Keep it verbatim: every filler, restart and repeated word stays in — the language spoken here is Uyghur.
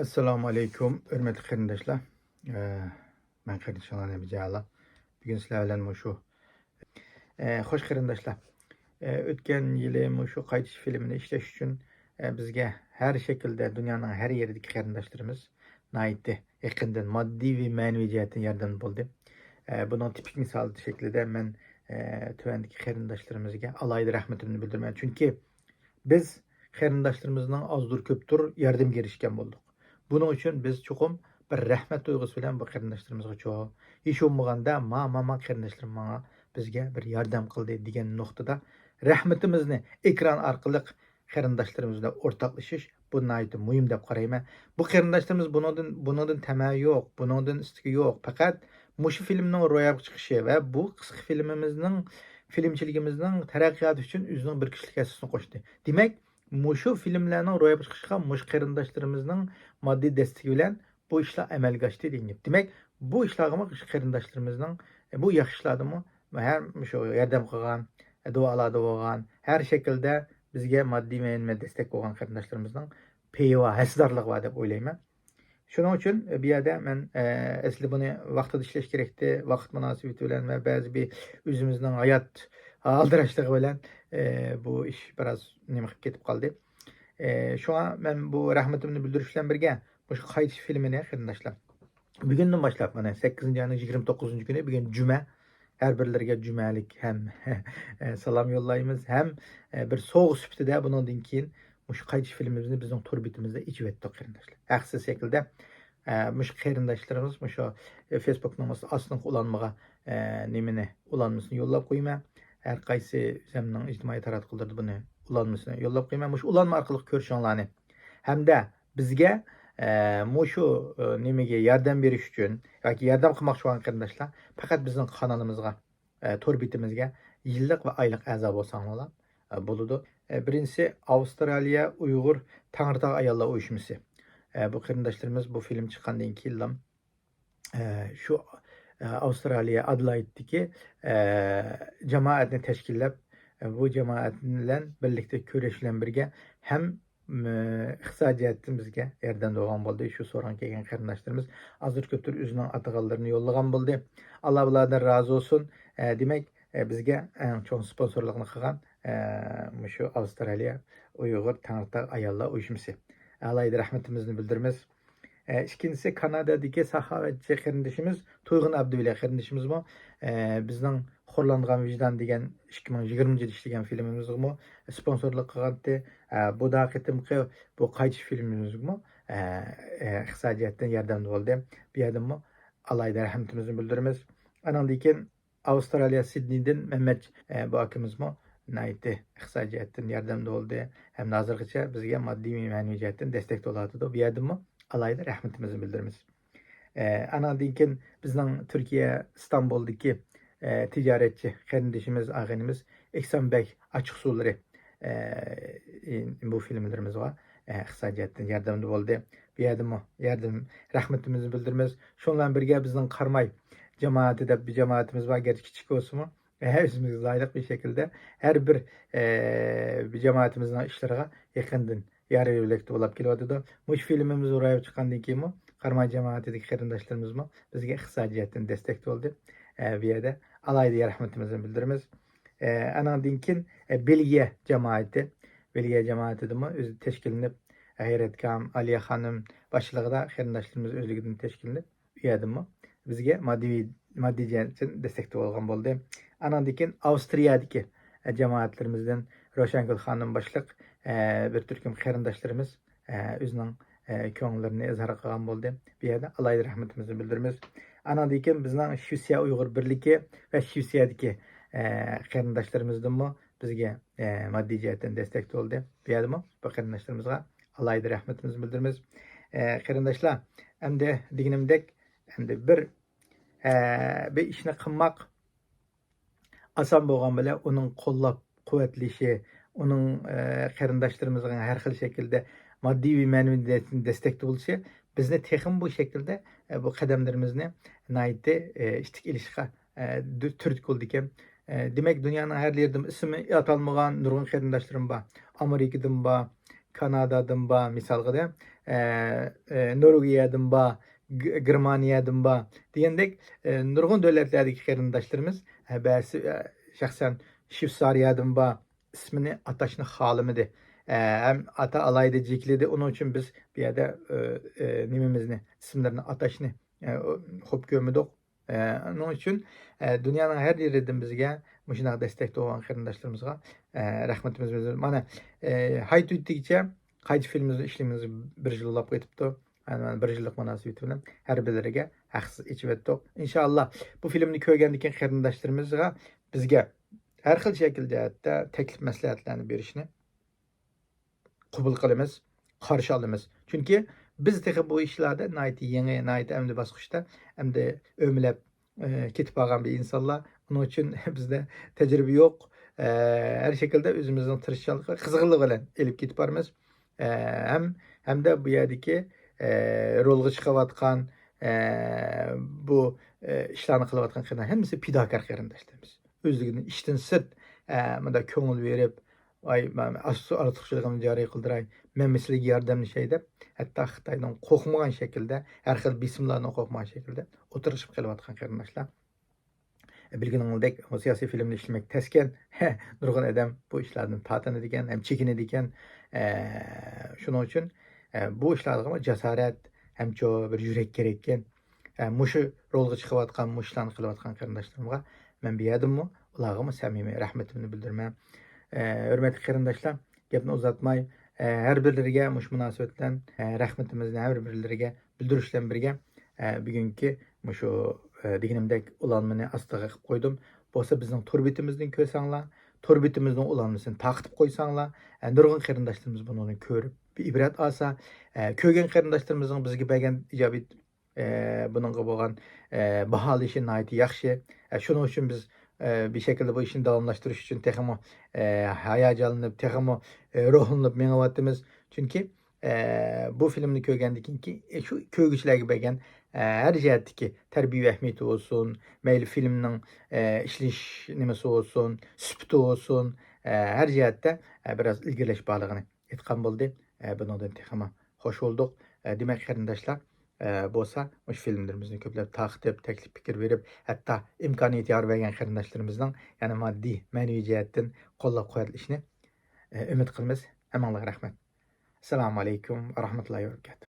ئەسسالامۇ ئەلەيكۇم، ھۆرمەتلىك قېرىنداشلار. ئە، مەن قېرىندىشىڭلار نەبىجان. بۈگۈن سىلەر بىلەن مۇشۇ، ئە، خوش قېرىنداشلار. ئە، ئۆتكەن يىلى مۇشۇ قايتىش فىلىمىنى ئىشلەش ئۈچۈن، ئە، بىزگە ھەر شەكىلدە دۇنيانىڭ ھەر يېرىدىكى قېرىنداشلىرىمىز ناھايىتى يېقىندىن ماددىي ۋە مەنىۋى جەھەتتىن ياردەم بولدى. ئە، بۇنىڭ تىپىك مىسالى شەكلىدە مەن، ئە، تۆۋەندىكى قېرىنداشلىرىمىزگە ئالاھىدە رەھمىتىمنى بىلدۈرىمەن. چۈنكى بىز قېرىنداشلىرىمىزنىڭ ئازدۇر كۆپتۇر ياردەمگە ئېرىشكەن بولدۇق. بۇنىڭ ئۈچۈن بىز چوقۇم بىر رەھمەت تۇيغۇسى بىلەن بۇ قېرىنداشلىرىمىزغا چوقۇم، ھېچ بولمىغاندا ما، ما، ما قېرىنداشلىرىم ماڭا، بىزگە بىر ياردەم قىلدى دېگەن نۇقتىدا رەھمىتىمىزنى ئېكران ئارقىلىق قېرىنداشلىرىمىز بىلەن ئورتاقلىشىش، بۇ ناھايىتى مۇھىم دەپ قارايمەن. بۇ قېرىنداشلىرىمىز بۇنىڭدىن، بۇنىڭدىن تەمە يوق، بۇنىڭدىن ئىستىكى يوق. پەقەت مۇشۇ فىلىمنىڭ روياپقا چىقىشى ۋە بۇ قىسقا فىلىمىمىزنىڭ، فىلىمچىلىكىمىزنىڭ تەرەققىياتى ئۈچۈن ئۆزىنىڭ بىر كىشىلىك ھەسسىسىنى قوشتى. دېمەك، مۇشۇ فىلىملەرنىڭ روياپقا چىقىشىغا مۇشۇ قېرىنداشلىرىمىزنىڭ ماددىي دەستىكى بىلەن بۇ ئىشلار ئەمەلگە ئاشتى دېگەن گەپ. دېمەك، بۇ ئىشلارغىمۇ شۇ قېرىنداشلىرىمىزنىڭ، بۇ ياخشى ئىشلاردىمۇ ھەم شۇ ياردەم قىلغان، دۇئالاردا بولغان، ھەر شەكىلدە بىزگە ماددىي مەيدان دەستەك بولغان قېرىنداشلىرىمىزنىڭ پېيى بار، ھەسسىدارلىقى بار دەپ ئويلايمەن. شۇنىڭ ئۈچۈن بۇ يەردە مەن، ئە، ئەسلى بۇنى ۋاقتىدا ئىشلەش كېرەكتى، ۋاقىت مۇناسىۋىتى بىلەن ۋە بەزى بىر ئۆزىمىزنىڭ ھايات ئالدىراشلىقى بىلەن، ئە، بۇ ئىش بىراز نېمە قىلىپ كېتىپ قالدى. ئە، شۇڭا مەن بۇ رەھمىتىمنى بىلدۈرۈش بىلەن بىرگە، مۇشۇ قايتىش فىلىمىنى، قېرىنداشلار، بۈگۈندىن باشلاپ، مانا، سەككىزىنچى ئاينىڭ يىگىرمە توققۇزىنچى كۈنى، بۈگۈن جۈمە، ھەر بىرلىرىگە جۈمەلىك ھەم سالام يوللايمىز، ھەم، ئە، بىر سوۋغا سۈپىتىدە بۇنىڭدىن كېيىن مۇشۇ قايتىش فىلىمىمىزنى بىزنىڭ تور بېتىمىزدە ئېچىۋەتتۇق، قېرىنداشلار. ھەقسىز شەكىلدە، ئە، مۇشۇ قېرىنداشلىرىمىز مۇشۇ، ئە، فېيسبۇكنىڭ ئاستىنقى ئۇلانمىغا، ئە، نېمىنى، ئۇلانمىسىنى يوللاپ قويىمەن. ھەر قايسى ئۆزەمنىڭ ئىجتىمائىي تاراتقۇلىرىدا بۇنى ئۇلانمىسىنى يوللاپ قويىمەن. مۇشۇ ئۇلانما ئارقىلىق كۆرۈشۈڭلارنى ھەمدە بىزگە، ئە، مۇشۇ، ئە، نېمىگە ياردەم بېرىش ئۈچۈن ياكى ياردەم قىلماقچى بولغان قېرىنداشلار پەقەت بىزنىڭ قانىلىمىزغا، ئە، تور بېتىمىزگە يىللىق ۋە ئايلىق ئەزا بولساڭلار، ئە، بولىدۇ. ئە، بىرىنچىسى ئاۋسترالىيە ئۇيغۇر تەڭرىتاغ ئاياللار ئۇيۇشمىسى. ئە، بۇ قېرىنداشلىرىمىز بۇ فىلىم چىققاندىن كېيىنلا، ئە، شۇ، ئە، ئاۋسترالىيە ئادېلايدتىكى، ئە، جامائەتنى تەشكىللەپ، ئە، بۇ جامائەت بىلەن بىرلىكتە كۈرەش بىلەن بىرگە ھەم، ئىقتىسادىي جەھەتتىن بىزگە ياردەمدە بولغان بولدى. شۇ سورۇنغا كەلگەن قېرىنداشلىرىمىز ئازدۇر كۆپتۇر ئۆزىنىڭ ئاتىغانلىرىنى يوللىغان بولدى. ئاللا ئۇلاردىن رازى بولسۇن. ئە، دېمەك، ئە، بىزگە ئەڭ چوڭ سپونسورلۇقنى قىلغان، ئە، مۇشۇ ئاۋسترالىيە ئۇيغۇر تەڭرىتاغ ئاياللار ئۇيۇشمىسى. ئالاھىدە رەھمىتىمىزنى بىلدۈرىمىز. ئە، ئىككىنچىسى، كانادادىكى ساخاۋەتچى قېرىندىشىمىز تۇيغۇن ئابدۇۋەلى قېرىندىشىمىزمۇ، ئە، بىزنىڭ خورلانغان ۋىجدان دېگەن ئىككى مىڭ يىگىرمىنچى يىلى ئىشلىگەن فىلىمىمىزغىمۇ سپونسورلۇق قىلغانتى. ئە، بۇ دا قېتىمقى بۇ قايتىش فىلىمىمىزگىمۇ، ئە، ئە، ئىقتىسادىي جەھەتتىن ياردەمدە بولدى. بۇ يەردىنمۇ ئالاھىدە رەھمىتىمىزنى بىلدۈرىمىز. ئانىڭدىن كېيىن ئاۋسترالىيە سىدنېيدىن مەمەت، ئە، بۇ ئاكىمىزمۇ ناھايىتى ئىقتىسادىي جەھەتتىن ياردەمدە بولدى ھەمدە ھازىرغىچە بىزگە ماددىي ۋە مەنىۋى جەھەتتىن دەستەكتە بولۇۋاتىدۇ. بۇ يەردىنمۇ ئالاھىدە رەھمىتىمىزنى بىلدۈرىمىز. ئە، ئانىڭدىن كېيىن بىزنىڭ تۈركىيە ئىستانبۇلدىكى، ئە، تىجارەتچى قېرىندىشىمىز، ئاغىنىمىز ئېھسان بەگ ئاچچىقسۇلىرى، ئە، بۇ فىلىملىرىمىزغا، ئە، ئىقتىسادىي جەھەتتىن ياردەمدە بولدى. بۇ يەردىمۇ ياردەم رەھمىتىمىزنى بىلدۈرىمىز. شۇنىڭ بىلەن بىرگە بىزنىڭ قاراماي جامائىتى دەپ بىر جامائىتىمىز بار، گەرچە كىچىك بولسىمۇ، ئۆزىمىزگە لايىق بىر شەكىلدە ھەر بىر، ئە، بىر جامائىتىمىزنىڭ ئىشلىرىغا يېقىندىن يار يۆلەكتە بولاپ كېلىۋاتىدۇ. مۇشۇ فىلىمىمىز روياپقا چىققاندىن كېيىنمۇ قاراماي جامائىتىدىكى قېرىنداشلىرىمىزمۇ بىزگە ئىقتىسادىي جەھەتتىن دەستەكتە بولدى. ئە، بۇ يەردە ئالاھىدە رەھمىتىمىزنى بىلدۈرىمىز. ئە، ئانىڭدىن كېيىن، ئە، بېلگىيە جامائىتى. بېلگىيە جامائىتىدىمۇ ئۆزى تەشكىللىنىپ، غەيرەتكام، ئالىيە خانىم باشچىلىقىدا قېرىنداشلىرىمىز ئۆزلۈكىدىن تەشكىللىنىپ، ئۇ يەردىنمۇ بىزگە ماددىي، ماددىي جەھەتتىن دەستەكتە بولغان بولدى. ئانىڭدىن كېيىن ئاۋسترىيەدىكى، ئە، جامائەتلىرىمىزدىن روشەنگۈل خانىم باشلىق، ئە، بىر تۈركۈم قېرىنداشلىرىمىز، ئە، ئۆزىنىڭ، ئە، كۆڭۈللىرىنى ئىزھار قىلغان بولدى. بۇ يەردە ئالاھىدە رەھمىتىمىزنى بىلدۈرىمىز. ئانىڭدىن كېيىن بىزنىڭ شىۋېتسىيە ئۇيغۇر بىرلىكى ۋە شىۋېتسىيەدىكى، ئە، قېرىنداشلىرىمىزدىنمۇ بىزگە، ئە، ماددىي جەھەتتىن دەستەك بولدى. بۇ يەردىمۇ بۇ قېرىنداشلىرىمىزغا ئالاھىدە رەھمىتىمىزنى بىلدۈرىمىز. ئە، قېرىنداشلار، ئەمدى دېگىنىمدەك، ئەمدى بىر، ئە، بىر ئىشنى قىلماق ئاسان بولغان بىلەن ئۇنىڭ قوللاپ قۇۋۋەتلىشى، ئۇنىڭ، ئە، قېرىنداشلىرىمىزغا ھەر خىل شەكىلدە ماددىي ۋە مەنىۋى دەستەكتە بولۇشى بىزنى تېخىمۇ بۇ شەكىلدە، ئە، بۇ قەدەملىرىمىزنى ناھايىتى، ئە، ئىتتىك ئېلىشقا، ئە، دۈ-، تۈرتكە بولىدىكەن. ئە، دېمەك، دۇنيانىڭ ھەر يېرىدىن ئىسمى ئاتالمىغان نۇرغۇن قېرىنداشلىرىم بار. ئامېرىكىدىن بار، كانادادىن بار، مىسالغىدە، ئە، ئە، نورۋېگىيەدىن بار، گ-، گېرمانىيەدىن بار دېگەندەك، ئە، نۇرغۇن دۆلەتلەردىكى قېرىنداشلىرىمىز، ئە، بەزىسى، ئە، شەخسەن شۋېتسارىيەدىن بار، ئىسمىنى ئاتاشنى خالىمىدى. ئە، ھەم ئاتا ئالاھىدە جېكىلىدى. ئۇنىڭ ئۈچۈن بىز بۇ يەردە، ئە، ئە، نېمىمىزنى، ئىسىملىرىنى ئاتاشنى، ئە، خوپ كۆرمىدۇق. ئە، ئۇنىڭ ئۈچۈن، ئە، دۇنيانىڭ ھەر يېرىدىن بىزگە مۇشۇنداق دەستەكتە بولغان قېرىنداشلىرىمىزغا، ئە، رەھمىتىمىزنى بىلدۈرىمىز. مانا، ئە، ھايت ئۆتتىگىچە قايتا فىلىمىمىزنى ئىشلىگىنىمىزگە بىر يىل بولاپ قېتىپتۇ. ئە، مانا بىر يىللىق مۇناسىۋىتى بىلەن ھەر بىرلىرىگە ھەقسىز ئېچىۋەتتۇق. ئىنشائاللا، بۇ فىلىمنى كۆرگەندىن كېيىن قېرىنداشلىرىمىزغا بىزگە ھەر خىل شەكىل جەھەتتە تەكلىپ مەسلىھەتلەرنى بېرىشنى قوبۇل قىلىمىز، قارشى ئالىمىز. چۈنكى بىز تېخى بۇ ئىشلاردا ناھايىتى يېڭى، ناھايىتى ئەمدى باسقۇچتا، ئەمدى ئۆمىلەپ، ئە، كېتىپ قالغان بىر ئىنسانلار. ئۇنىڭ ئۈچۈن بىزدە تەجرىبە يوق. ئە، ھەر شەكىلدە ئۆزىمىزنىڭ تىرىشچانلىقى، قىزغىنلىقى بىلەن ئېلىپ كېتىپ بارىمىز. ئە، ھەم، ھەمدە بۇ يەردىكى، ئە، رولغا چىقىۋاتقان، ئە، بۇ، ئە، ئىشلارنى قىلىۋاتقان قېرىنداش ھەممىسى پىداكار قېرىنداشلىرىمىز. ئۆزلۈكىدىن ئىشتىن سىرت، ئە، مۇنداق كۆڭۈل بېرىپ، ۋاي، مەن ئاز-، ئارتۇقچىلىقىمنى جارى قىلدۇراي، مەنمۇ سىلەرگە ياردەملىشەي دەپ، ھەتتا خىتايدىن قورقمىغان شەكىلدە، ھەر خىل بېسىملاردىن قورقمىغان شەكىلدە ئولتۇرۇشۇپ قېلىۋاتقان قېرىنداشلار. بىلگىنىڭىزدەك، بۇ سىياسىي فىلىمدە ئىشلىمەك تەسكەن. نۇرغۇن ئادەم بۇ ئىشلاردىن تارتىنىدىكەن، ھەم چېكىنىدىكەن. ئە، شۇنىڭ ئۈچۈن، ئە، بۇ ئىشلارغا جاسارەت، ھەمچۇ بىر يۈرەك كېرەككەن. ئە، مۇشۇ رولغا چىقىۋاتقان، مۇشۇ ئىشلارنى قىلىۋاتقان قېرىنداشلىرىمغا مەن بۇ يەردىنمۇ ئۇلارغىمۇ سەمىمىي رەھمىتىمنى بىلدۈرىمەن. ئە، ھۆرمەتلىك قېرىنداشلار، گەپنى ئۇزارتماي، ئە، ھەر بىرلىرىگە مۇشۇ مۇناسىۋەت بىلەن، ئە، رەھمىتىمىزنى ھەر بىرلىرىگە بىلدۈرۈش بىلەن بىرگە، ئە، بۈگۈنكى مۇشۇ، ئە، دېگىنىمدەك ئۇلانمىنى ئاستىغا قىلىپ قويدۇم. بولسا بىزنىڭ تور بېتىمىزدىن كۆرسەڭلار، تور بېتىمىزنىڭ ئۇلانمىسىنى تارقىتىپ قويساڭلار، ئە، نۇرغۇن قېرىنداشلىرىمىز بۇنىڭدىن كۆرۈپ بىر ئىبرەت ئالسا، ئە، كۆرگەن قېرىنداشلىرىمىزنىڭ بىزگە بەرگەن ئىجابىي، ئە، بۇنىڭغا بولغان، ئە، باھالىشى ناھايىتى ياخشى. ئە، شۇنىڭ ئۈچۈن بىز، ئە، بىر شەكىلدە بۇ ئىشنى داۋاملاشتۇرۇش ئۈچۈن تېخىمۇ، ئە، ھاياجانلىنىپ، تېخىمۇ، ئە، روھلىنىپ مېڭىۋاتىمىز. چۈنكى، ئە، بۇ فىلىمنى كۆرگەندىن كېيىنكى، ئە، شۇ كۆرگۈچىلەرگە بەرگەن، ئە، ھەر جەھەتتىكى تەربىيە ئەھمىيىتى بولسۇن، مەيلى فىلىمنىڭ، ئە، ئىشلىنىش نېمىسى بولسۇن، سۈپىتى بولسۇن، ئە، ھەر جەھەتتە، ئە، بىراز ئىلگىرىلەش بارلىقىنى ئېيتقان بولدى. ئە، بۇنىڭدىن تېخىمۇ خوش بولدۇق. ئە، دېمەك، قېرىنداشلار، ئە، بولسا مۇشۇ فىلىملىرىمىزنى كۆپلەپ تارقىتىپ، تەكلىپ پىكىر بېرىپ، ھەتتا ئىمكانىيەت يار بەرگەن قېرىنداشلىرىمىزنىڭ يەنە ماددىي، مەنىۋى جەھەتتىن قوللاپ قۇۋۋەتلىشىنى، ئە، ئۈمىد قىلىمىز. ھەممىڭلارغا رەھمەت. ئەسسالامۇ ئەلەيكۇم ۋە رەھمەتۇللاھى ۋە بەرىكاتۇھ.